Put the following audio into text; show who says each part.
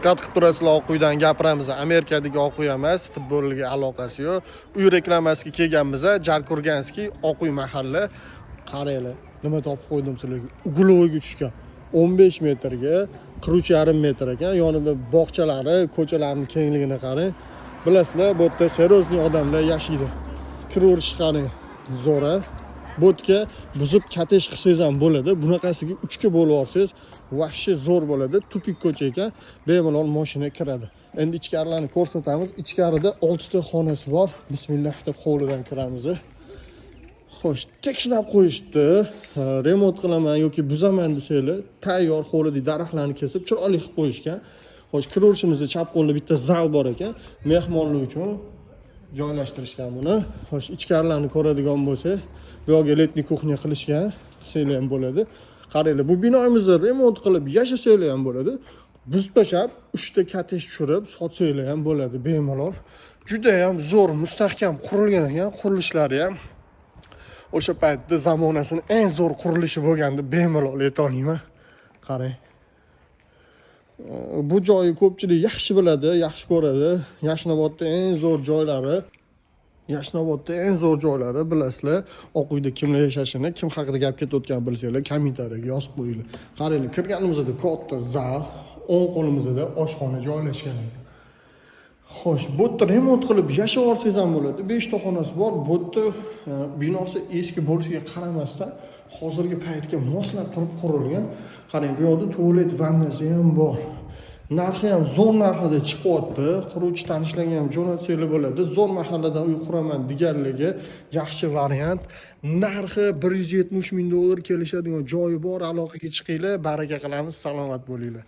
Speaker 1: Diqqat qilib turasizlar, Oq uydan gapiramiz. Amerikadagi Oq uy emas, futbolga aloqasi yo'q. Uy reklamasiga kelganmiz, Jarkurganskiy Oq uy mahalla. Qaranglar, nima topib qo'ydim sizlarga. Угловой ga tushgan. 15 metrga 43,5 metr ekan. Yonida bog'chalari, ko'chalarning kengligini qarang. Bilasizlar, bu yerda серьезный odamlar yashaydi. Kiraverish qarang, zo'r a. Bu yerga buzib kottej qilsangiz ham bo'ladi. Bunaqasiga uchga bo'lib olsangiz, вообще zo'r bo'ladi. Тупик ko'cha ekan, bemalol mashina kiradi. Endi ichkarilarni ko'rsatamiz. Ichkarida 6 ta xonasi bor. Bismillah deb hovlidan kiramiz. Xo'sh, tekshirib qo'yishibdi. Ha, remont qilaman yoki buzaman desanglar, tayyor hovlidagi daraxtlarni kesib chiroyli qilib qo'yishgan. Xo'sh, kiraverishimizda chap qo'lda bitta zal bor ekan, mehmonlar uchun joylashtirishgan buni. Xo'sh, ichkarilarni ko'radigan bo'lsak, bu yoqga летний кухня qilishgan, qilsanglar ham bo'ladi. Qaranglar, bu binomizni remont qilib yashasanglar ham bo'ladi. Buzib tashlab, 3 ta kottej tushirib sotsanglar ham bo'ladi bemalol. Juda ham zo'r, mustahkam qurilgan ekan, qurilishlari ham o'sha paytda zamonasini eng zo'r qurilishi bo'lgan deb bemalol ayta. Qarang. Bu joyni ko'pchilik yaxshi biladi, yaxshi ko'radi. Yashnobodda eng zo'r joylari. Yashnobodda eng zo'r joylari, bilasizlar. Oq uyda kimlar yashashini, kim haqida gap ketayotganini bilsanglar, kommentariyaga yozib qo'yinglar. Qaranglar, kirganimizda katta zal, o'ng qo'limizda oshxona joylashgan ekan. Xo'sh, bu yerda remont qilib yashab olsangiz ham bo'ladi. 5 ta xonasi bor. Bu yerda binosi eski bo'lishiga qaramasdan, hozirgi paytga moslab turib qurilgan. Qarang, bu yoqda tualet, vannasi ham bor. Narxi ham zo'r narxida chiqyapti. Quruvchi tanishlarga ham jo'natsanglar bo'ladi. Zo'r mahalladan uy quraman deganligi yaxshi variant. Narxi 170 ming dollar, kelishadigan joyi bor. Aloqaga chiqinglar, baraka qilamiz. Salomat bo'linglar.